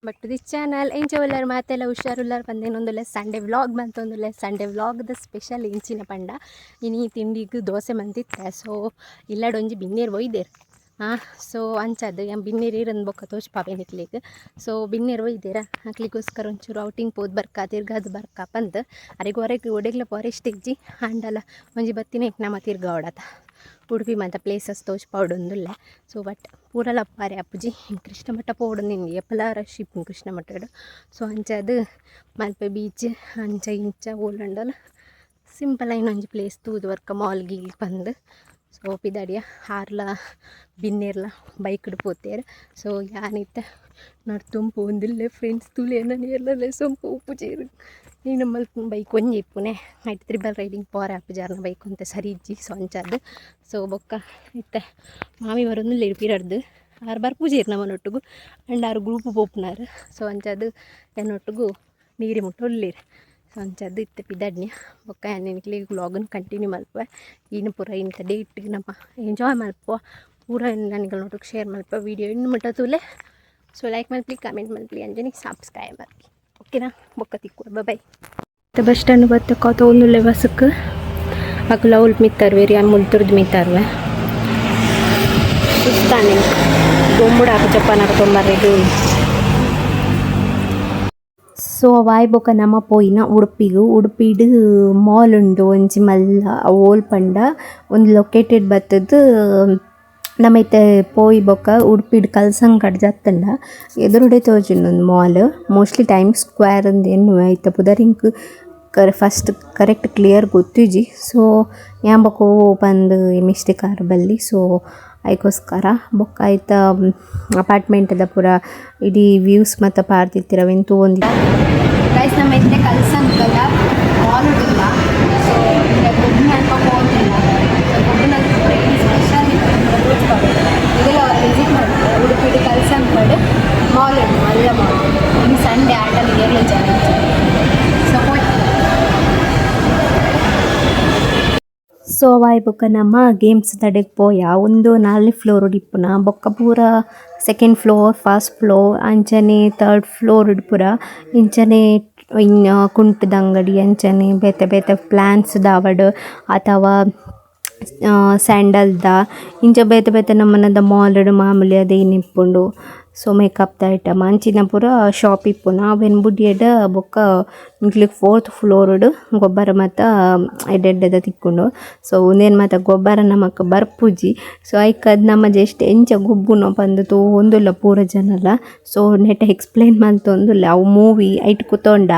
Back to this channel. ಎಂಚ ಉಲ್ಲರ್ ಮಾತೆಲ್ಲ? ಹುಷಾರುಲ್ಲಾರ್ ಪಂದೇನೊಂದುಲ್ಲೆ. ಸಂಡೇ ವ್ಲಾಗ್ ಮಂತೊಂದುಲ್ಲೆ. ಸಂಡೇ ವ್ಲಾಗ್ದ ಸ್ಪೆಷಲ್ ಇಂಚಿನ ಪಂಡ ಇನಿ ತಿಂಡಿಗ್ ದೋಸೆ ಮಂತಿತ್ತೆ. ಸೊ ಇಲ್ಲಡೊಂಜಿ ಬಿನ್ನೆರ್ ಒಯ್ದೆರ್. ಸೊ ಅಂಚಾದ್ ಯಾನ್ ಬಿನ್ನೆರ್ ಏರಂದ್ ಬೊಕ್ಕ ತೋಜ್ಪಾವೆ ನಿಕ್ಲೆಗ್. ಸೊ ಬಿನ್ನೆರ್ ಒಯ್ದೆರ, ಅಕ್ಲೆಗೋಸ್ಕರ ಒಂಚೂರು ಔಟಿಂಗ್ ಪೋದು ಬರ್ಕ, ತಿರ್ಗಾದ್ ಬರ್ಕ ಪಂದ್. ಅರೆಗ್ ಹೊರಗೆ ಒಡೆಗ್ಲ ಪೋರೆ ಇಷ್ಟ ಇಜ್ಜಿ, ಆಂಡಲ ಒಂಜಿ ಬತ್ತಿನ ನಮ ತಿರ್ಗಾವಡತ, ಉಡುಪಿ ಮಾತ ಪ್ಲೇಸಸ್ ತೋಜ್ಪಾವೊಡೊಂದುಲ್ಲೆ. ಸೊ ಬಟ್ ಪೂರಲ ಪಾರೆ ಆಪುಜಿ. ಕೃಷ್ಣ ಮಠ ಪೋವೊಡೊಂದು, ಏಪಲ ರಶ್ ಇಪ್ಪುಂಡು ಕೃಷ್ಣ ಮಠಡ್. ಸೊ ಅಂಚಾದ್ ಮಲ್ಪೆ ಬೀಚ್ ಅಂಚ ಇಂಚ ಓಲಂಡಲ ಸಿಂಪಲ್ ಆಯಿನ ಒಂಜಿ ಪ್ಲೇಸ್ ತೂದು ಬರ್ಕ, ಮಾಲ್ ಗೀಲ್ ಪಂದ್. ಸೊ ಪಿದಾಡಿಯ. ಆರ್ಲ ಬಿನ್ನೆರ್ಲ ಬೈಕ್ಡ್ ಪೋತೆರ್. ಸೊ ಯಾನಿತ್ತೆ ನಡ್ತೊಂದು ಪೋವೊಂದುಲ್ಲೆ. ಫ್ರೆಂಡ್ಸ್, ತೂಲೆ, ಎನನ್ ಏರ್ಲ ಲೆಸೊಂದು ಪೋಪುಜೆರ್. ಈ ನಮ್ಮಲ್ ಬೈಕ್ ಒಂಜಿ ಇಪ್ಪುನೆ, ಐಟ್ ತ್ರಿಬಲ್ ರೈಡಿಂಗ್ ಪೋರೆ ಆಪುಜಿ. ಆರ್ನ ಬೈಕ್ ಒಂತೆ ಸರಿ ಇಜ್ಜಿ. ಸೊ ಅಂಚಾದ್. ಸೊ ಬೊಕ್ಕ ಇತ್ತೆ ಮಾಮಿ ಬರೊಂದುಲ್ಲೆರ್ ಪಿರಡ್ದ್. ಆರ್ ಬರ್ಪುಜೆರ್ ನಮ್ಮನೊಟ್ಟುಗು, ಆಂಡ ಆರ್ ಗ್ರೂಪ್ ಪೋಪುನಾರ್. ಸೊ ಅಂಚಾದ್ ಎನ್ನೊಟ್ಟುಗು ನೀರಿ ಮುಟ್ಟ ಉಲ್ಲೆರ್. ಸೊ ಅಂಚಾದ್ ಇತ್ತೆ ಪಿದಡ್ನ್ಯ. ಬೊಕ್ಕ ಯಾನ್ ನಿಕ್ಲೆಗ್ ವ್ಲಾಗನ್ ಕಂಟಿನ್ಯೂ ಮಲ್ಪುವೆ. ಇನಿ ಪೂರ ಇಂತ ಡೇಟ್ ನಮ ಎಂಜಾಯ್ ಮಲ್ಪುವ ಪೂರ ನಿಕಲ್ನೊಟ್ಟುಗು ಶೇರ್ ಮಲ್ಪುವೆ. ವೀಡಿಯೋ ಎಂಡ್ ಮುಟ್ಟ ತೂಲೆ. ಸೊ ಲೈಕ್ ಮಲ್ಪಿ, ಕಮೆಂಟ್ ಮಲ್ಪಿ, ಅಂಚನೆ ಸಬ್ಸ್ಕ್ರೈಬ್ ಮಲ್ಪಿ, ಓಕೆನಾ? ಬೊಕ್ಕ ತಿಕ್ಕುವ, ಬೈ. ಬಸ್ ಸ್ಟ್ಯಾಂಡ್ ಬತ್ತ ಕಾತೊಂದುಲ್ಲೆ ಬಸ್ಕ್. ಅಕುಲು ಅವ್ಲು ಮಿತ್ತರ್ವೆರ್, ಯಾನ್ ಮುಲ್ತುರ್ದು ಮಿತ್ತರ್ವೆ. ಸುಸ್ತಾಂಡ್. ದೊಂಬುಡು ಆಪುಜಪ್ಪ ತೊಂಬರೆಗ್. ಸೊ ಅವಾಯ್ ಬೊಕ ನಮ ಪೋಯಿನ ಉಡುಪಿಗ್. ಉಡುಪಿಡ್ ಮಾಲ್ ಉಂಡು ಒಂಜಿ ಮಲ್ಲ. ಓಲ್ ಪಂಡ ಉಂದು ಲೊಕೇಟೆಡ್ ಬತ್ತುದು ನಮ ಇತ್ತೆ ಪೋಯಿ ಬೊಕ ಉಡುಪಿಡ್ ಕಲ್ಸಂಕಡ್ ಜತ್ತುಂಡ ಎದುರುಡೆ ತೋಜುಂಡು ಉಂದು ಮಾಲ್. ಮೋಸ್ಟ್ಲಿ ಟೈಮ್ಸ್ ಸ್ಕ್ವೇರ್ ಇಂದ್ ಎನ್ನುವೆ. ಐತ ಪುದರ್ ಎಂಕ್ ಫಸ್ಟ್ ಕರೆಕ್ಟ್ ಕ್ಲಿಯರ್ ಗೊತ್ತಿಜ್ಜಿ. ಸೊ ಯಾನ್ ಬೊಕ ಒವು ಪಂದ್ ಮಿಸ್ಟೇಕ್ ಆರೆ ಬಲ್ಲಿ. ಸೊ ಐಕೋಸ್ಕರ ಬೊಕ ಐತ ಅಪಾರ್ಟ್ಮೆಂಟ್ ದ ಪೂರ ಇಡೀ ವ್ಯೂಸ್ ಮಾತ ಪಾಡ್ದಿತ್ತೆರ್, ಅವೆನ್ ತೂವೊಂದಿತ್ತೆ. ಗೈಸ್, ನಮ್ಮ ಇತ್ತೆ ಕಲ್ಸಂಕದ ಮಾಲ್ ಉಂಡುಲ್ಲ. ಸೊ ಗೊಬ್ಬುನಲ್ಪ ಪೋವೊಂದಿಲ್ಲ. ಸೊ ಗೊಬ್ಬುನಲ್ಪ ಪೂರ ಇಡೀ ಸ್ಪೆಷಲ್ ಇದೆಲ್ಲ ವಿಸಿಟ್ ಮಾಡ್ತಾರೆ. ಉಡುಪಿಡ್ ಕಲ್ಸಂಕಡ್ ಮಾಲ್ ಉಂಟು, ಮಲ್ಲ ಮಾಲ್. ಇನ್ನು ಸಂಡೇ ಆಂಡಲ ಏರ್ಲ ಜನ. ಸೊ ಪೋಯ್. ಸೊ ಅವಾಯ್ ಬೊಕ್ಕ ನಮ್ಮ ಗೇಮ್ಸ್ ದಡೆಗ್ ಪೋಯ. ಉಂದು ನಾಲ್ನೇ ಫ್ಲೋರ್ ಇಪ್ಪುನ. ಬೊಕ್ಕ ಪೂರ ಸೆಕೆಂಡ್ ಫ್ಲೋರ್, ಫಸ್ಟ್ ಫ್ಲೋರ್, ಅಂಚನೆ ಥರ್ಡ್ ಫ್ಲೋರ್ ಪೂರ ಇಂಚನೆ ಕುಂಟುದ ಅಂಗಡಿ, ಅಂಚನೆ ಬೇತೆ ಬೇತೆ ಪ್ಲ್ಯಾಂಟ್ಸ್ ದಾವಡ್ ಅಥವಾ ಸ್ಯಾಂಡಲ್ ದ, ಇಂಚ ಬೇತೆ ಬೇತೆ ನಮೂನೆದ ಮಾಲ್ ಡ್ ಮಾಮೂಲಿ ಅದೇನ್ ಇಪ್ಪುಂಡು. ಸೊ ಮೇಕಪ್ ದ ಐಟಮ್ ಅಂಚಿನ ಪೂರ ಶಾಪ್ ಇಪ್ಪುನ. ಅವೆನ್ ಬುಡಿಯೆಡ ಬೊಕ್ಕ ನಿಕ್ಲೆಗ್ ಫೋರ್ತ್ ಫ್ಲೋರ್ ಡ್ ಗೊಬ್ಬರ ಮಾತ ಎಡ್ಡೆ ಎಡ್ಡೆದ ತಿಕ್ಕುಂಡು. ಸೊ ಉಂದೆನ್ ಮಾತ ಗೊಬ್ಬರ ನಮಕ್ ಬರ್ಪುಜಿ. ಸೊ ಐಕಾದ್ ನಮ ಜಸ್ಟ್ ಎಂಚ ಗೊಬ್ಬುನ ಪಂದ್ ತೂವೊಂದುಲ್ಲ ಪೂರ ಜನಲ. ಸೊ ನೆಟ್ ಎಕ್ಸ್ಪ್ಲೈನ್ ಮಂತೊಂದುಲ್ಲೆ. ಅವು ಮೂವಿ ಐಟ್ ಕುತೊಂಡ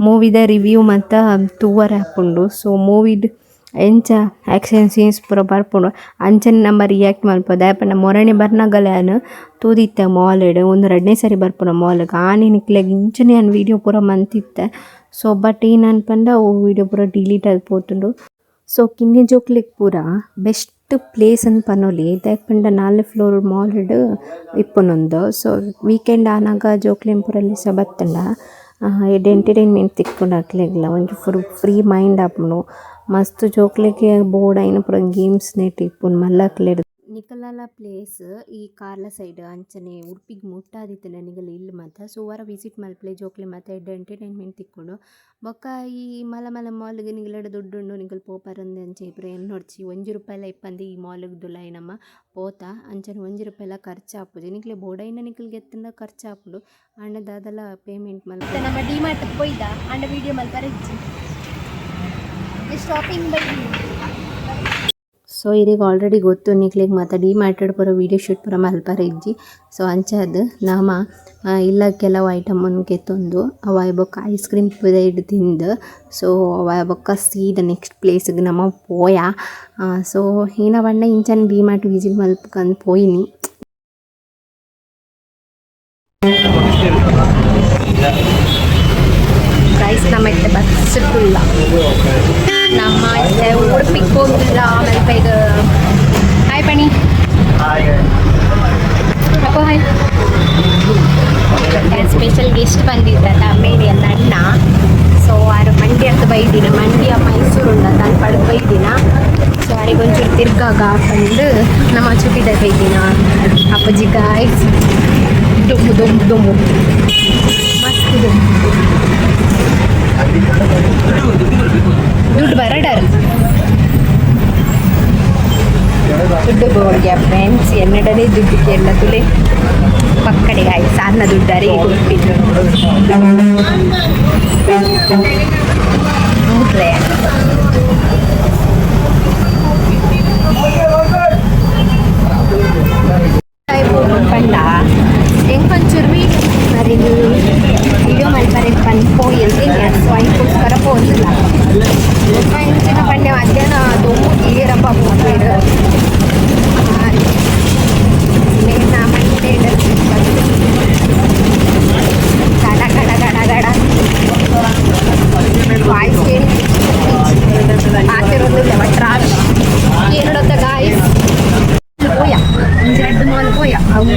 ಮೂವಿದ ರಿವ್ಯೂ ಮಾತ ತೂವರೆ ಆಪುಂಡು. ಸೊ ಮೂವಿಡ್ ಎಂಚ ಆಕ್ಷನ್ ಸೀನ್ಸ್ ಪೂರ ಬರ್ಪುಂಡು, ಅಂಚನೆ ನಮ ರಿಯಾಕ್ಟ್ ಮನ್ಪೊಡು. ದಾಯೆ ಪಂಡ ಮೊರಣಿ ಬರ್ನಗಲ ಯಾನ್ ತೂದಿತ್ತೆ ಮಾಲ್ ಡ್. ಉಂದು ರಡ್ಡನೆ ಸರಿ ಬರ್ಪುನ ಮಾಲ್ ಗ್. ಆನಿ ನಿಕ್ಲೆಗ್ ಇಂಚನೆ ಯಾನ್ ವೀಡಿಯೋ ಪೂರ ಮಂತಿತ್ತೆ. ಸೊ ಬಟ್ ಏನಾಂಡ್ ಪಂಡ ಅವು ವೀಡಿಯೋ ಪೂರ ಡಿಲೀಟ್ ಆದ್ ಪೋತುಂಡು. ಸೊ ಕಿನ್ನಿ ಜೋಕ್ಲೆಗ್ ಪೂರ ಬೆಸ್ಟ್ ಪ್ಲೇಸ್ ಅಂದ್ ಪನೊಲಿ. ದಾಯೆ ಪಂಡ ನಾಲ್ನೇ ಫ್ಲೋರ್ ಮಾಲ್ ಡ್ ಇಪ್ಪುನ ಉಂದು. ಸೊ ವೀಕೆಂಡ್ ಆನಗ ಜೋಕ್ಲೆನ್ ಪೂರ ಲೆಸ ಬತ್ತುಂಡ ಎಡ್ಡೆ ಎಂಟರ್ಟೈನ್ಮೆಂಟ್ ತಿಕ್ಕುಂಡು ಅಕ್ಲೆಗ್ಲ. ಒಂಜಿ ಫ್ರೀ ಮೈಂಡ್ ಆಪುಂಡು. ಮಸ್ತ್ ಜೋಕ್ಲೆಗ್ ಬೋಡಾಯಿನ ಪೂರ ಗೇಮ್ಸ್ ನೆಟ್ ಇಪ್ಪುಂಡು ಮಲ್ಲಕ್ಲೆಡ್. ನಿಕಲ್ನಲ ಪ್ಲೇಸ್ ಈ ಕಾರ್ಲ ಸೈಡ್ ಅಂಚನೆ ಉಡುಪಿಗ್ ಮುಟ್ಟಾದಿತ್ತ್ಂಡ ನಿಗಲ್ ಇಲ್ಲ್ ಮಾತ, ಸೊ ಒರ ವಿಸಿಟ್ ಮಲ್ಪುಲೆ. ಜೋಕ್ಲೆಗ್ ಮಾತ ಎಡ್ಡೆ ಎಂಟರ್ಟೈನ್ಮೆಂಟ್ ತಿಕ್ಕುಂಡು. ಬೊಕ್ಕ ಈ ಮಲ್ಲ ಮಲ್ಲ ಮಾಲ್ ಗ್ ನಿಗಲೆಡ ದುಡ್ಡು ಉಂಡು, ನಿಕುಲು ಪೋಪರಂದ್ ಅಂಚ ಪೂರ ಎನ್ನೊಡ್ಚಿ. ಒಂಜಿ ರೂಪಾಯಿಲ ಇಪ್ಪಂದೆ ಈ ಮಾಲ್ ಗ್ ದುಲಾಯಿ ನಮ ಪೋತ. ಅಂಚನೆ ಒಂಜಿ ರೂಪಾಯಿಲ ಖರ್ಚು ಆಪುಜಿ. ನಿಕ್ಲೆ ಬೋಡಾಯಿನ ನಿಕಲ್ಗೆ ಎತ್ತುಂಡ ಖರ್ಚು ಆಪುಂಡು, ಆಂಡ ದಾದಲ ಪೇಮೆಂಟ್ ಮಲ್ಪ. ನಮ್ಮ ಡಿ ಮಾರ್ಟ್ ಪೋಯ್ದ, ಆಂಡ ವೀಡಿಯೋ ಮಲ್ಪರೆ ಇಜ್ಜಿ. ಶಾಪಿಂಗ್ ಬೈ. ಸೊ ಇರೆಗ್ ಆಲ್ರೆಡಿ ಗೊತ್ತು ನಿಕ್ಲೆಗ್ ಮಾತ, ಡಿ ಮಾರ್ಟ್ ಪೂರ ವೀಡಿಯೋ ಶೂಟ್ ಪೂರ ಮಲ್ಪರೆ ಇಜ್ಜಿ. ಸೊ ಅಂಚಾದ್ ನಮ ಇಲ್ಲ ಕೆಲವು ಐಟಮ್ ಗೆತೊಂದು, ಅವಾಯ್ ಬೊಕ್ಕ ಐಸ್ ಕ್ರೀಮ್ ಪಿದಯ್ಡ್ ತಿಂದು, ಸೊ ಅವಾಯ್ ಬೊಕ್ಕ ಸೀದಾ ನೆಕ್ಸ್ಟ್ ಪ್ಲೇಸ್ಗ್ ನಮ ಪೋಯ. ಸೊ ಈನ ಪಂಡ ಇಂಚನೆ ಡಿ ಮಾರ್ಟ್ ವಿಸಿಟ್ ಮಲ್ಪುಗಂದ್ ಪೋಯಿನಿ. ಗೈಸ್, ನಮ್ಮ ಇತ್ತೆ ಬಸ್ ಉಲ್ಲ. ನಮ್ಮ ಇತ್ತೆ ಉಡುಪಿಗೆ ಪೋಂದುಲ್ಲ ಮಲ್ಪೆಗ್. ಹಾಯ್ ಪಣಿ. ಅಪ್ಪು, ಹಾಯ್. ಸ್ಪೆಷಲ್ ಗೆಸ್ಟ್ ಬಂದಿದ್ದಲ್ಲ, ಮೇರಿ ಅನ್ನ ಅಣ್ಣ. ಸೊ ಆರು ಮಂಡ್ಯಕ್ಕೆ ಬೈದಿನ, ಮಂಡ್ಯ ಮೈಸೂರು ಉಂಡ ತಾನು ಪಡೆದು ಬೈದಿನ. ಸೊ ಅರೆಗೊಂಚೂರು ತಿರ್ಗಾಗ ಬಂದು ನಮ್ಮ ಚುಪಿದ ಬೈದಿನ ಅಪ್ಪಜಿ. ಗಾಯ್ಸ್, ದುಂಬು ದುಂಬು ದುಂಬು. ಎನ್ನಡನೆ ದುಡ್ಡು ಕೇಳಲ್ಲ ತುಲೆ ಪಕ್ಕಡೆಗೆ ಆಯ್ ಸಾರ್ನ ದುಡ್ಡಾರಿ ಮುಟ್ಲೆ. ಪಂಡ ಎಂಕೊಂಚೂರು ವೀಡಿಯೋ ಮರಿ ವಿಡಿಯೋ ಮಲ್ಪರೆ ಪನ್ ಪೋಯೆಂದು ಸೊ ಐಕೋಸ್ಕರ ಪೋಂದಿಲ್ಲ. ಇಂಚಿನ ಪಂಡೆ ಮಧ್ಯಾಹ್ನ ದೊಮ್ಮು ಏರಪ್ಪ ಪೋಪೇರು ಮಂಡೆ ಗಡ ಗಡ ಗಡ ಗಡ ವಾಯ್ಸ್ ಕೇಳಿ ಪಾತೆರೊಂದಿಲ್ಲ ಟ್ರಾಶ್ ಏನಡತ್ತ ಗಾಯ್ಸ್. ಪೋಯ ಒಂಜಿ ರಡ್ಡ್ ಮಾಲ್ ಪೋಯ. ಅವು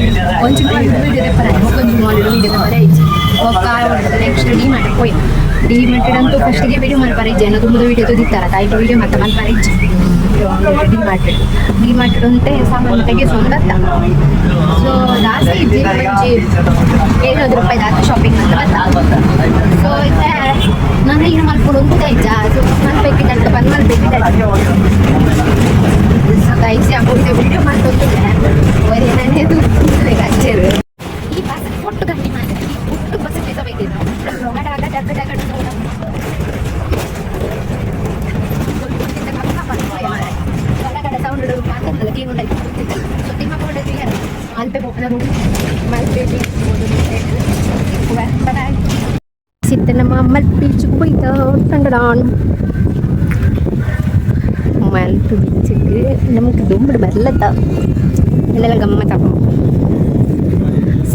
ಒಂಜಿ ಮಾಲ್ ವಿಡಿಯೋ ದೆಪ್ಪರೆ, ಬೊಕೊಂಜಿ ಮಾಲ್ ವಿಡಿಯೋ ದೆಪ್ಪರೆ ಇಜ್ಜಿ. ಬೊಕ್ಕ ನೆಕ್ಸ್ಟ್ ಡಿ mart ಪೋಯ. ಡಿ ಮಾರ್ಟ್ ಅಂತೂ ಫಸ್ಟಿಗೆ ವಿಡಿಯೋ ಮಲ್ಪರೆ ಇಜ್ಜಿ. ಏನೋ ತುಂಬದ ವಿಡಿಯೋ ತುದಿತ್ತಾರ ಐಟ್ ವಿಡಿಯೋ ಮತ್ತೆ ಮಲ್ಪರೆ ಇಜ್ಜಿ. ಡಿ mart D mart ಉಂಟೆ ಸಾಮಾನು ತೆಗೆಸೊಂದು ಬತ್ತ. ಸೊ ಜಾಸ್ತಿ ಇಜ್ಜಿ, ಒಂಜಿ 700 ರೂಪಾಯಿ ಜಾಸ್ತಿ ಶಾಪಿಂಗ್ ಅಂತ ಬತ್ತ. ಸೊ ಇತ್ತೆ ನಾನು ಈಗ ಮಲ್ಪೊಡು ಅಂತ ಇಜ್ಜ. ಸೊ ಮಲ್ಪಬೇಕಿದ್ದಂತ ಬಂದ್ ಮಲ್ಪಬೇಕಿದ್ದ. ಸೊ ಗೈಸ್, ಯಾಕೆ ವಿಡಿಯೋ ಮಾಡ್ತೊಂದಿಲ್ಲ ಒರಿ ಅಚ್ಚರು. ಈ ಬಸ್ ಒಟ್ಟು ಗಂಟೆ ಮಾತ್ರ, ಈ ಒಟ್ಟು ಬಸ್ ಬೇಕಿದ್ರು ಗಡ ಗಡ ಗಡ ಗಡ. ಗಡ ಗಡ ಸೌಂಡ್ ಮಾತಾಡ್ತಲ್ಲ ಕೇಳುಂಡಾಯ್ತು. ಸೊ ತಿಮ್ಮಪ್ಪ ಮಲ್ಪೆ ಪೋಪುನ ಮಲ್ಪೆ ಬೀಚ್ ಬಾಯ್ ಸಿತ್ತ. ನಮ್ಮ ಮಲ್ಪೆ ಬೀಚ್ ಹೋಯ್ತ ಕಂಡಡಾನ್. ಮಲ್ಪೆ ಬೀಚಿಗೆ ನಮ್ಗೆ ದುಂಬಿಡು ಬರ್ಲತ್ತ ಇಲ್ಲೆಲ್ಲ ಗಮ್ಮತ್ತ.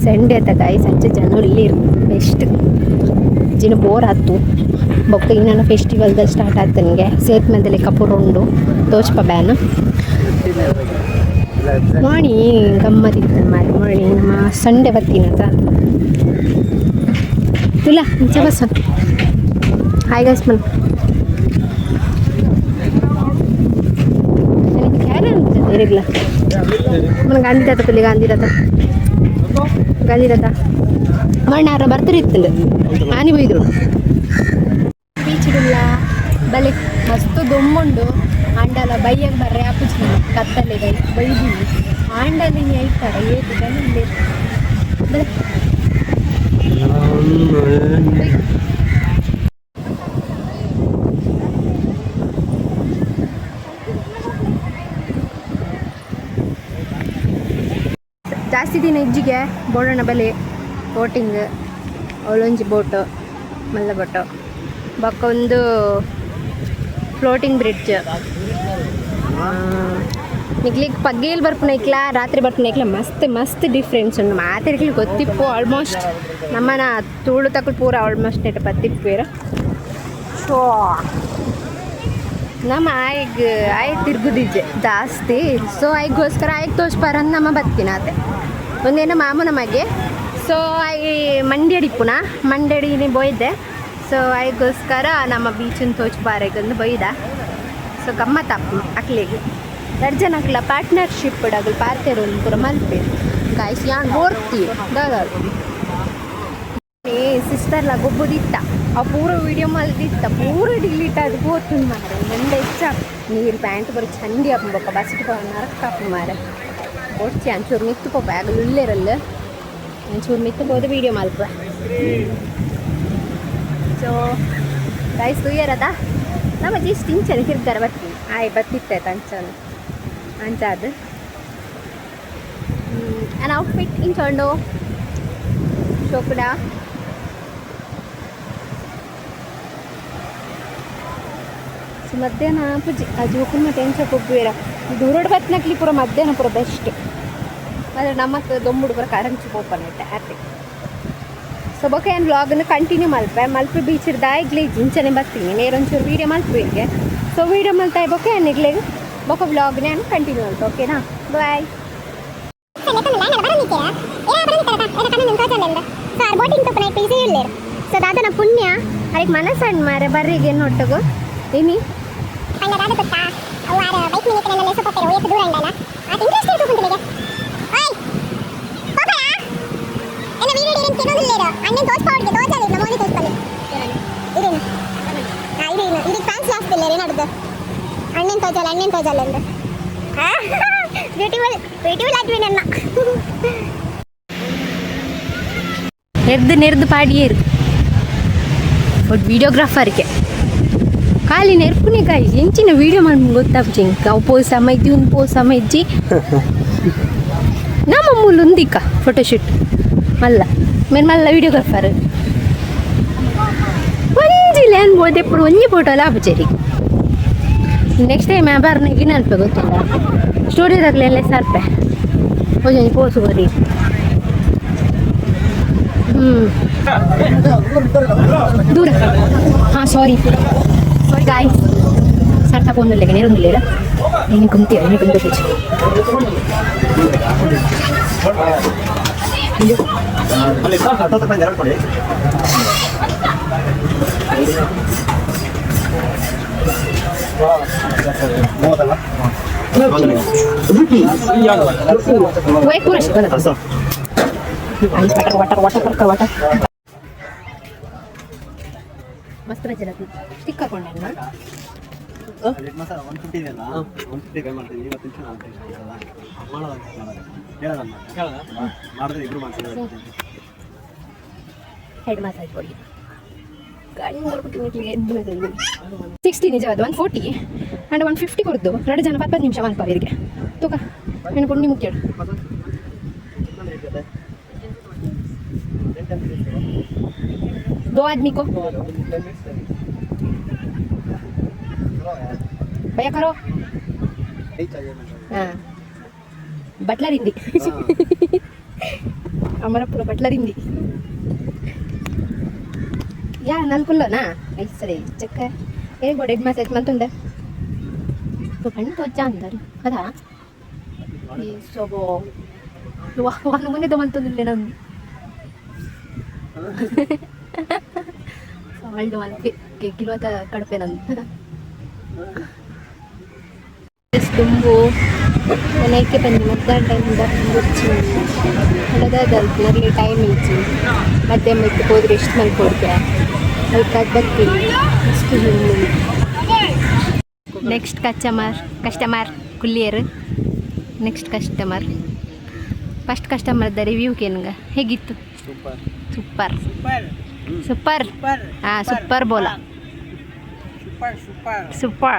ಸಂಡೆ ಆತ ಗಾಯ್ಸ್, ಅಂಚ ಜನ ಇಲ್ಲಿರು ಬೆಸ್ಟ್. ಜಿನ ಬೋರ್ ಆತು. ಬೊಕ್ಕ ಇನ್ನೊಂದು ಫೆಸ್ಟಿವಲ್ದ ಸ್ಟಾರ್ಟ್ ಆಯ್ತು ನನಗೆ ಸೇತ್ಮೆಂದಲೆ ಕಪೂರ್ ಉಂಡು ತೋಚ್ಪ ಬ್ಯಾನ್ ಮಾಣಿ ಗಮ್ಮತ್ತಿತ್ತು ಮಾರಿ. ಮಾಣಿ ನಮ್ಮ ಸಂಡೆ ಬರ್ತೀನಂತ ತುಲ ಇಂಚ bus. Hi guys Mann ಏನಿಲ್ಲ మన ಗಾಂಧಿ ತಾತ ತುಲಿ, ಗಾಂಧಿ ತಾತ, ಗಾಂಧಿ ತಾತ ಮಣ್ಣಾರ ಬರ್ತಿರಿತ್ತಂಡು ಆನಿ ಬೈದ್ರು. ಬೀಚಿಡುಲ್ಲ ಬಲೆ ಮಸ್ತ್ ದೊಮ್ಮುಂಡು. ಆಂಡಲ ಬೈಯಗ್ ಬರ್ರೆ ಆಪುಜಿ ಕತ್ತಲೆ ಬೈದಿ. ಆಂಡಲ ಇನಿ ಐತಾರ ಏತ್ ಜನ ಉಲ್ಲೆರ್ ಬಲೆ. ಜಾಸ್ತಿ ದಿನ ಇಜ್ಜಿಗೆ ಬೋಡಣ ಬಲೆ ಬೋಟಿಂಗ್ ಅವಳೊಂಜಿ ಬೋಟು ಮಲ್ಲ ಬೋಟು ಬೊಕ್ಕ ಒಂದು ಫ್ಲೋಟಿಂಗ್ ಬ್ರಿಡ್ಜ್. ನಿಕ್ಲಿಗ್ ಪಗ್ಗೇಲ್ ಬರ್ಪುನೈಕ್ಲ ರಾತ್ರಿ ಬರ್ಪುನೈಕ್ಲ ಮಸ್ತ್ ಮಸ್ತ್ ಡಿಫ್ರೆನ್ಸ್ ಉಂಡು. ಮಾತೆರ್ಗ್ಲ ಗೊತ್ತಿಪ್ಪು ಆಲ್ಮೋಸ್ಟ್. ನಮ್ಮನ ತುಳು ತಕುಲು ಪೂರ ಆಲ್ಮೋಸ್ಟ್ ನೆಟ್ ಬತ್ತಿಪ್ಪುವೆರ್. ಸೊ ನಮ್ಮ ಆಯ್ಗ್ ಆಯ್ ತಿರ್ಗುದಿಜ್ಜೆ ಜಾಸ್ತಿ. ಸೊ ಐಗೋಸ್ಕರ ಆಯ್ಗೆ ತೋಜ್ಪಾರಂದು ನಮ್ಮ ಬತ್ತಿನ ಆತೆ ಒಂದೇನು ಮಾಮೂನ ಮಗೆ. ಸೊ I ಮಂಡ್ಯಡಿಪ್ಪುನ ಮಂಡ್ಯಡಿನಿ ಬೋಯ್ದೆ. ಸೊ ಐಗೋಸ್ಕರ ನಮ್ಮ ಬೀಚನ್ ತೋಚ್ಪಾರೆಗಂದು ಬೈದ. ಸೊ ಗಮ್ಮತ್ತಪ್ಪು ಅಕ್ಲೆಗ್ ರಡ್ಡ್ ಜನ ಅಕ್ಲ ಪಾರ್ಟ್ನರ್ಶಿಪ್ ಅಗಲ್ ಪಾತೆರೊಂದು ಪೂರ ಮಲ್ಪೆರ್. ಗಾಯ್ಸ್, ಯಾನ್ ಬೋರ್ತಿ ದಾದ ಏ ಸಿಸ್ಟರ್ಲ ಗೊಬ್ಬುದಿತ್ತ. ಆ ಪೂರ ವಿಡಿಯೋ ಮಲ್ದಿತ್ತ, ಪೂರ ಡಿಲೀಟ್ ಆದ್ ಪೋತುಂಡು ಮಾರ್ರೆ. ಮಂಡೆ ಹೆಚ್ಚ ನೀರು ಪ್ಯಾಂಟ್ ಬರ ಚಂಡಿ ಆಪುಂಡು. ಬೊಕ್ಕ ಬಸ್ಟ್ ನರಕ ಆಪುಂಡು ಮಾರ್ರೆ. ಬೊಡ್ಚಿ ಅಂಚೂರು ಮಿತ್ತ್ ಪೋಪ ಅಗಲ್ ಉಲ್ಲೆರಲ್ಲ ಒಂಚೂರು ಮಿತ್ತ್ ಪೋದು ವಿಡಿಯೋ ಮಲ್ಪುವೆ. ಸೊ ಗೈಸ್, ತೂಯರದ ನಮ್ಮ ಜಸ್ಟ್ ಇಂಚನೆ ತಿರ್ಗಾರ ಬರ್ತೀನಿ. ಆಯ್ ಬತ್ತಿತ್ತೆ ಅಂಚನೆ ಅಂಚಾದ್ ಆ್ಯಂಡ್ ಔಟ್ಫಿಟ್ ಇಂಚ ಉಂಡು ಶೋಕುಡ. ಸೊ ಮಧ್ಯಾಹ್ನ ಪೂಜೆ ಆ ಜೋಕುಲು ಮತ್ತೆ ಎಂಚ ಗೊಬ್ಬುವೆರ ದೂರಡ್ ಬತ್ತಿನಕ್ಲಿ ಪೂರ ಮಧ್ಯಾಹ್ನ ಪೂರ ಬೆಸ್ಟ್. ಆದರೆ ನಮ್ಮಕ್ ದೊಂಬುಡು ಪೂರ ಕರಂಚಿ ಪೋಪನೆಟ್ ಆತೆ. ಸೊ ಬೊಕ ಏನು ವ್ಲಾಗನ್ನು ಕಂಟಿನ್ಯೂ ಮಲ್ಪೆ. ಮಲ್ಪೆ ಬೀಚ್ ದಾಯಿಗ್ಲೇ ಇಂಚನೆ ಬರ್ತೀನಿ ನೇರೊಂಚೂರು ವೀಡಿಯೋ ಮಲ್ಪುವೆಗೆ. ಸೊ ವೀಡಿಯೋ ಮಲ್ತಾಯ್ ಬೊಕ ಏನು ಬೊಕ ವ್ಲಾಗ್ನ ನಾನು ಕಂಟಿನ್ಯೂ ಮಲ್ಪ. ಓಕೆನಾ? ಬಾಯ್. ಸೊ ದಾದನ ಪುಣ್ಯ ಅದಕ್ಕೆ ಮನಸ್ಸಣ್ಣ ಮಾರೆ ಬರ್ರಿಗೆ ಒಟ್ಟಗು ಇನಿ. ಪಂಡ ದಾದ ಗೊತ್ತಾ, ಅವು ಆರ ಬೈಕ್ ಮಿನಿ ಕನೆಲ್ಲ ಸೊಪ್ಪು ಪೇರು ಏತ್ ದೂರ ಅಂಡಲ ಆತ ಇಂಟ್ರೆಸ್ಟ್ ಇರ್ಬೇಕು ಕುಂತಲಿಗೆ. ಓಯ್ ಪೋಪರ ಎನ್ನ ವೀಡಿಯೋ ಡಿರೆನ್ ಕೆನೊಂದುಲ್ಲೇರು ಅಣ್ಣನ್ ತೋಜ್ಪಾವಡಿಗೆ ತೋಜಾದಿಲ್ಲ ಮೋನಿ ತೋಜ್ಪಲ್ಲಿ ಇರೇನು. ಹಾ ಇರೇನು ಇರಿಗೆ ಫ್ಯಾನ್ಸ್ ಜಾಸ್ತಿ ಇಲ್ಲ. ಏನಾಡುದು ಅಣ್ಣನ್ ತೋಜಲ್ಲ, ಅಣ್ಣನ್ ತೋಜಲ್ಲ ಎಂದು ಬ್ಯೂಟಿಫುಲ್ ಬ್ಯೂಟಿಫುಲ್ ಆದ್ವಿ ನನ್ನ. ನೆರ್ದು ನೆರ್ದು ಪಾಡಿಯೇರು ಒಟ್ಟು ವಿಡಿಯೋಗ್ರಾಫರ್ಗೆ ಖಾಲಿ ನೆರ್ಪುನೆ ಕಾಯಿ ಎಂಚಿನ ವೀಡಿಯೋ ಮಾಡಿ ಗೊತ್ತಾಪುಜಿ ಅವು ಪೋಸ್ ಅಮ್ಮ ಇಜ್ಜಿ, ಒಂದು ಪೋಸ್ ಅಮ್ಮ ಇಜ್ಜಿ. ನಮ್ಮ ಮೂಲ ಉಂದಿಕ್ಕ ಫೋಟೋಶೂಟ್ ಮಲ್ಲ ಮೇನ್ ಮಲ್ಲ ವಿಡಿಯೋಗ್ರಾಫರ್. ಒಂಜಿ ಲ್ಯಾನ್ ಬೋದೆಪ್ಪುಡು ಒಂಜಿ ಫೋಟೋ ಆಪುಜೆರಿ. ನೆಕ್ಸ್ಟ್ ಟೈಮ್ ಬರ್ನಾಗ ಅನ್ಪೆ ಗೊತ್ತಿಲ್ಲ, ಸ್ಟುಡಿಯೋದಾಗಲೆಲ್ಲ ಸರ್ಪೆ ಒಂಜೊಂಜಿ ಪೋಸು ಕೊರಿ. ಹ್ಞೂ ದೂರ. ಹಾಂ, ಸಾರಿ ಸಾರಿ ಗಾಯ್ಸ್. ಸರ್ ತಗೊಂಡಿಲ್ಲ, ನೇರೊಂದಿಲ್ಲ. ನೀನು ಕುಂತೀಯ, ನೀನು ಕುಂತ. ಅಲ್ಲಿ 10 ರೂಪಾಯಿ ಎರಡು ಕೊಡಿ. ಮೂವತ್ತಲ್ಲ? ವೈ ಪೂರ. Water water water water. ಮಸ್ತ್ ರಜೆ ಸ್ಟಿಕ್ ಹಾಕೊಂಡೆ. ಮಸಾಲ 150 ಇದೆಯಲ್ಲ, 150 ಕಮ್ಮಿ ಮಾಡ್ತೀನಿ. 50 ನಿಮಿಷ ನಾನು ಮಾಡೋದು ಹೇಳೋದಮ್ಮ, ಮಾಡಿದ್ರೆ ಇಬ್ರು ಮಾಡ್ತೀವಿ. ಹೆಡ್ ಮಸಾಜ್ ಕೊಡಿ. 60 ನಿಜವಾದ 140 ಆ್ಯಂಡ್ 150 ಕೊಡ್ದು ಎರಡು ಜನ 10 ನಿಮಿಷ ಮನ್ಪ ಇರಿಗೆ ತೂಕ నేను ಪುಣ್ಯ ಮುಖ್ಯ. दो आदमी को भैया करो. हाँ, बटलर हिंदी, अमरपुर बटलर हिंदी ಯಾ ನಲ್ಕುಲ್ಲನಾ? ಸರಿ, ಚಕ್ಕ ಏ ಗೋಡೆ ಹೆಡ್ ಮಸಾಜ್ ಮಂತುಂಡೆ. ಕಣ್ಣು ತೋಚ ಅಂದರು ಅದಾ ಈ ಸೊಬೋ ಮುಂದೆ ಮಂತೊಂದಿಲ್ಲ ನಂದು ಅವಳ್ದು ಮಲ್ಪೆ ಕಿಲೋತ ಕಡಪೆ ನಂದು ತುಂಬು ನೈಕೆ ಬಂದು ಮಧ್ಯಾಹ್ನ ಟೈಮ್ ಗುರ್ಚಿ ಅಲ್ಪನಲ್ಲಿ ಟೈಮ್ ಇಜ್ಜಿ. ಮಧ್ಯಾಹ್ನ ಮಿತ್ತು ಹೋದ್ರೆ ಎಷ್ಟು ಮಲ್ಕೊಡ್ತೆ ಅದಕ್ಕಾಗಿ ಬರ್ತೀನಿ ಅಷ್ಟು. ನೆಕ್ಸ್ಟ್ ಕಸ್ಟಮರ್, ಕಸ್ಟಮರ್ ಕುಲ್ಲಿಯರು. Next customer. First ಕಸ್ಟಮರ್ದ ರಿವ್ಯೂ ಕೇನ್ಗ ಹೇಗಿತ್ತು? ಸೂಪರ್. Super super. ಹಾಂ, ಸೂಪರ್ ಬೋಲ. Super super. Super.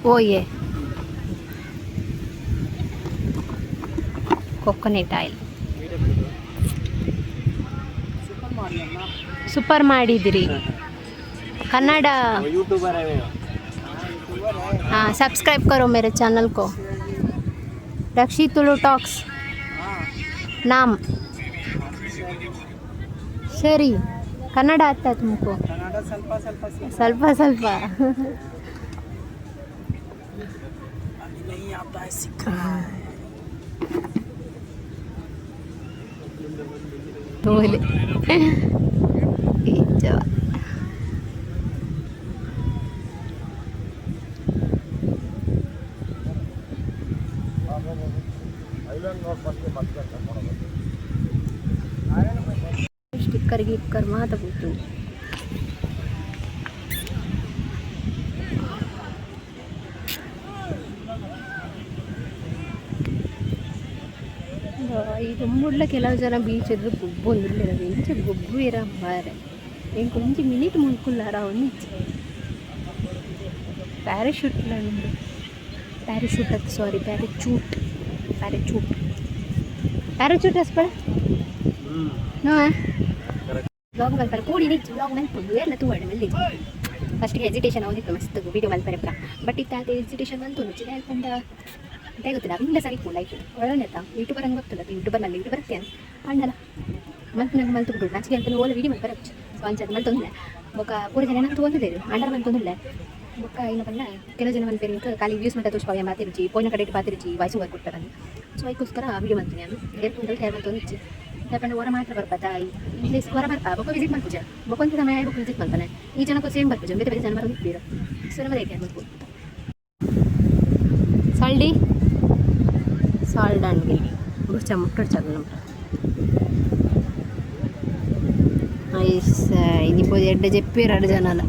ಓ ಯೆ ಕೊಕೊನೆಟ್ ಆಯಿಲ್ ಸೂಪರ್ ಮಾಡಿದಿರಿ ಕನ್ನಡ. ಯೂಟ್ಯೂಬರ್. हाँ, सब्सक्राइब करो मेरे चैनल को, रक्षी तुलु टॉक्स नाम. ಸರಿ, ಕನ್ನಡ आता तुमको? ಕನ್ನಡ ಸ್ವಲ್ಪ ಸ್ವಲ್ಪ. ಸ್ವಲ್ಪ ಸ್ವಲ್ಪ. अभी नहीं आता है, सीख रहा है. ತೋಲೆ ಈಚವ. ಸ್ಟಿಕ್ಕರ್ ಗಿಕ್ಕರ್ ಮಾತ ಕೂತು. ಈ ದುಂಬುಡ್ಲ ಕೆಲವು ಜನ ಬೀಚ್ ಎದುರು ಗೊಬ್ಬೊಂದುಲ್ಲೆರ್, ಎಂಚ ಗೊಬ್ಬುವೆರ ಮಾರ್ರೆ. ಎಂಕ್ ಒಂಜಿ ಮಿನಿಟ್ ಮುಲ್ಕುಲ್ಲಾರ ಒಂದಿಜ್ಜಿ. ಪ್ಯಾರಾಶೂಟ್ ಉಂಡು, ಪ್ಯಾರಾಶೂಟ್ ಅತ್ತು, ಸಾರಿ, ಪ್ಯಾರಾಚೂಟ್ ಪ್ಯಾರಾಚೂಟ್ ಪ್ಯಾರಾಚೂಟ್ ಅಸ್ಪಳ ನೋ. ವ್ಲಾಗ್ ಮಲ್ಪರೆ ಕೂಡಿ ನಿಚ್ಚು ವ್ಲಾಗ್ ಮಲ್ಪೊಂದು ಎಲ್ಲ ತೂವಡೆ ಮಲ್ಲಿ. ಫಸ್ಟಿಗೆ ಹೆಸಿಟೇಷನ್ ಆವೊಂದಿತ್ತು ಮಸ್ತ್ ವೀಡಿಯೋ ಮಲ್ಪರೆ ಪೂರ. ಬಟ್ ಇತ್ತ ಆತ ಹೆಸಿಟೇಷನ್ ಮಂತೊಂದು ದಾಯೆ ಪಂಡ ದಾಯೆ ಗೊತ್ತಿಲ್ಲ, ಅವಿಂದ ಸರಿ ಇಪ್ಪು ಲೈಫ್ ಒಳ್ಳೆತ ಯೂಟ್ಯೂಬರ್ ಹಂಗೆ ಗೊತ್ತಲ್ಲ. ಯೂಟ್ಯೂಬರ್ ಮಲ್ಲ ಯೂಟ್ಯೂಬರ್ ಅತ್ತೇನು ಅಂಡಲ ಮಲ್ಪುನಗ ಮಲ್ತು ಬಿಡು ನಾಚಿಗೆ ಅಂತ ಓಲ ವೀಡಿಯೋ ಮಲ್ಪರೆ. ಸೊ ಅಂಚ ಮಲ್ತೊಂದಿಲ್ಲ. ಬೊಕ್ಕ ಪೂರ ಜನ ನಂಗೆ ತಗೊಂಡಿದ್ದೇರು ಅಂಡರ್ ಮಲ್ತೊಂದಿಲ್ಲ. ಬೊಕ್ಕ ಇನ್ನ ಪಂಡ ಕೆಲವು ಜನ ಮಲ್ಪೇರು ಖಾಲಿ ವ್ಯೂಸ್ ಮಟ್ಟ ತೋಚ್ಪಾವೆ ಮಾತಿರುಚಿ ಪೋಯಿನ ಕಡೆ ಪಾತಿರುಚಿ ವಾಯ್ಸ್ ಓವರ್ ಕೊಡ್ತಾರೆ. ಸೊ ಅದಕ್ಕೋಸ್ಕರ ವೀಡಿಯೋ ಮಲ್ತೀನಿ ನಾನು. ಏರ್ ಪುಂಡಲ್ ತಯಾರು ಮಲ್ತೊಂದಿಚ್ಚಿ ಯಾಕಂದ್ರೆ ಹೊರ ಮಾತ್ರ ಬರ್ಪತ ಈ ಪ್ಲೇಸ್ ಹೊರ ಬರ್ಪ. ಬೊಕ್ಕ ವಿಸಿಟ್ ಮಲ್ಪುಜ. ಬೊಕ್ಕ ಒಂಜಿ ಸಮಯ ಬೊಕ್ಕ ವಿಸಿಟ್ ಮಲ್ತಾನೆ. ಈ ಜನಕ್ಕೂ ಸೇಮ್ ಬರ್ಪುಜ, ಬೇರೆ ಬೇರೆ ಜನ ಬರೋದು. ಸೊ ನಮ್ಮ ರೇಟ್ ಮಲ್ಪು ಸಾಲ್ಡಿ ಸಾಲ್ಡ್ ಅಂಡ್ಗೆ ಬುರ್ಚ ಮುಟ್ಟೊಡ್ಚ ನಮ್ಮ ಐಸ್ ಇನಿ ಪೋದು ಎಡ್ಡೆ ಜೆಪ್ಪಿ ಎರಡು ಜನಲ.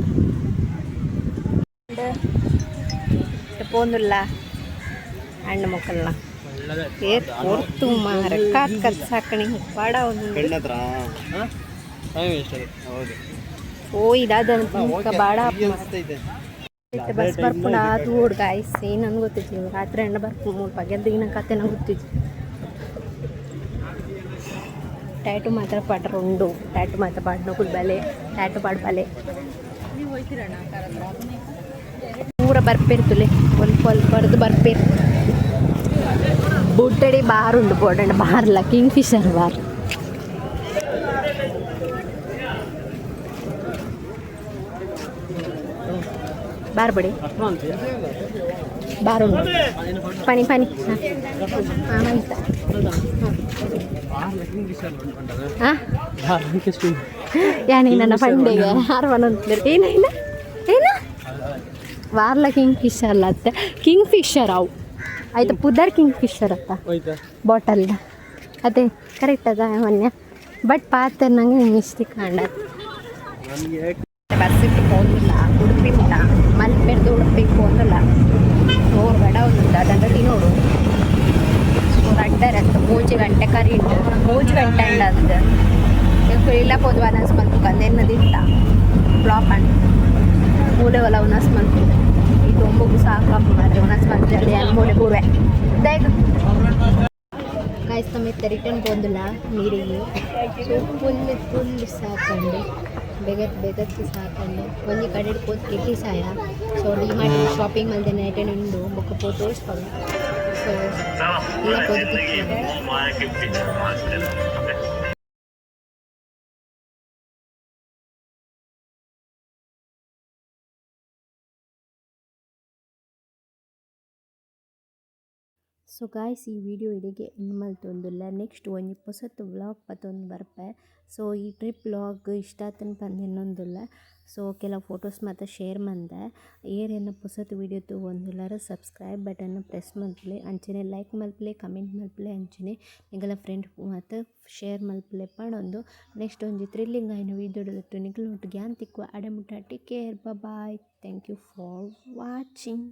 ಪೋಂದುಲ್ಲ ಅಣ್ಣ ಮೊಕಲ್ನ ಏತ್ ಪೊರ್ತು ಮಾರೆ ಕಾತ್ ಕತ್ ಸಾಕಣಿ ಬಾಡ ಒಂದು. ಕಣ್ಣತ್ರ ಟೈಮ್ ವೇಸ್ಟ್ ಅದು, ಹೌದು. ಓ, ಇದಾದ ಬಾಡ. ಅನಿಸ್ತೈತೆ. ಇತ್ತೆ ಬಸ್ ಬರ್ಪುಂಡ ತೂಡ್ ಗಾಯ್ಸ್. ಏನು ಗೊತ್ತಿಜ್ಜಿ. ರಾತ್ರಿ ಅಣ್ಣ ಬರ್ಪು ಮೂರು ಪಗೆಲ್ದ ಈಗಿನ ಕತೆನ ಗೊತ್ತಿಜ್ಜಿ. ಟ್ಯಾಟು ಮಾತ್ರ ಪಾಡ್ರ ಉಂಡು. ಟ್ಯಾಟು ಮಾತ್ರ ಪಾಡ್ನಕುಲು ಬಲೆ, ಟ್ಯಾಟು ಪಾಡ್ ಬಲೆ. ಪೂರ ಬರ್ಪೇರ್ತುಲೆ ಒಲ್ಪ ಒಲ್ಪ ಬರ್ದು ಬರ್ಪೇರು. ಬುಟ್ಟಡಿ ಬಾರ್ ಉಂಡು ಬೋಡಂಡ ಬಾರ್ಲ, ಕಿಂಗ್ ಫಿಶರ್ ಬಾರ್. ಬಾರ್ ಬಡಿ ಬಾರ್ ಉಂಡು. ಪನಿ ಪನಿ. ಹಾಂ ಹಾಂ ಆಯ್ತಾ? ಹಾಂ, ಯಾನಿ ನನ್ನ ಪಂಡೆಗೆ ಹಾರ್ವನ ಏನೇನ ಏನ ವಾರ್ಲ ಕಿಂಗ್ ಫಿಶರ್ ಅತ್ತೆ. ಕಿಂಗ್ ಫಿಶರ್ ಅವು ಆಯ್ತಾ? ಪುದರ್ ಕಿಂಗ್ ಫಿಶರ್ ಅತ್ತ? ಹೋಯ್ತಾ? ಬಾಟಲ್ ಅದೇ ಕರೆಕ್ಟ್ ಅದ ಮೊನ್ನೆ, ಬಟ್ ಪಾತ್ರ ನಂಗೆ ಮಿಸ್ಟೇಕ್ ಕಾಂಡ. ನನಗೆ ಬಸ್ ಇಟ್ಟು ಹೋಗಿಲ್ಲ ಉಡುಪಿ ಮುಟ. ಮಲ್ಪೆರ್ದು ಉಡುಪಿಗೆ ಹೋಗಲ್ಲ. ನೂರು ಗಡ ಒಂದು ದಂಡ ನೋಡು. ಸೊ ರಡ್ಡ ರಟ್ಟು 3 ಗಂಟೆ ಕರಿ ಉಂಟು. 3 ಗಂಟೆ ಅಂಡ ಅದು ಇಲ್ಲ ಪೋದು ವನಸ್ ಮಲ್ಪುಕ ಅಂದೆನ್ನದಿತ್ತ ಫ್ಲಾಪ್ ಅಂಡ್ ಮೂಲೆ ಒಲ ಉನಸ್ ಮಲ್ಪು. ಈ ದೊಂಬುಗು ಸಾಕಾಪು ಮಾರ್ರೆ. ಉನಸ್ ಮಲ್ಪು ಮೂಲೆ ಪೂರ್ವೆ. ಗಾಯ್ಸ್, ನಮ್ಮ ಇತ್ತ ರಿಟರ್ನ್ ಪೋಂದುಲ್ಲ ನೀರಿಗೆ. ಸೊ ಫುಲ್ ಫುಲ್ ಸಾಕಂಡು, ಬೆಗತ್ ಬೆಗತ್ ಸಾಕಂಡು. ಒಂಜಿ ಕಡೆ ಪೋತ್ ಕಿಟ್ಟಿ ಸಾಯ. ಸೊ ಡಿಮಾರ್ಟ್ ಶಾಪಿಂಗ್ ಮಲ್ದೆ ನೈಟನ್ ಉಂಡು. ಬೊಕ್ಕ ಪೋ ತೋರಿಸ್ಪಾಗ. ಸೊ ಇಲ್ಲ ಪೋದು. ಸೊ ಗಾಯ್ಸ್, ಈ ವಿಡಿಯೋ ಇಡೆಗೆ ಎಂಡ್ ಮಲ್ತೊಂದುಲ್ಲ. ನೆಕ್ಸ್ಟ್ ಒಂಜಿ ಪೊಸತ್ ವ್ಲಾಗ್ ಪತ್ತೊಂದು ಬರ್ಪೆ. ಸೊ ಈ ಟ್ರಿಪ್ ವ್ಲಾಗ್ ಇಷ್ಟ ಆತನ್ ಪಂದ್ ಎನ್ನೊಂದುಲ್ಲ. ಸೊ ಕೆಲವು ಫೋಟೋಸ್ ಮಾತ ಶೇರ್ ಮಂದೆ. ಏರೆನ ಪೊಸತ್ ವಿಡಿಯೋ ತೂವೊಂದುಲ್ಲರ ಸಬ್ಸ್ಕ್ರೈಬ್ ಬಟನ್ ಪ್ರೆಸ್ ಮಲ್ಪುಲೆ, ಅಂಚನೆ ಲೈಕ್ ಮಲ್ಪುಲೆ, ಕಮೆಂಟ್ ಮಲ್ಪುಲೆ, ಅಂಚನೆ ನಿಗಲ ಫ್ರೆಂಡ್ ಮಾತ ಶೇರ್ ಮಲ್ಪುಲೆ ಪಣೊಂದು ನೆಕ್ಸ್ಟ್ ಒಂಜಿ ಥ್ರಿಲ್ಲಿಂಗ್ ಆಯಿನ ವಿಡಿಯೋ ನಿಕಲ್ನ ಒಟ್ಟುಗೆ ಯಾನ್ ತಿಕ್ಕುವ. ಅಡೆ ಮುಟ್ಟ take care, bye, thank you for watching.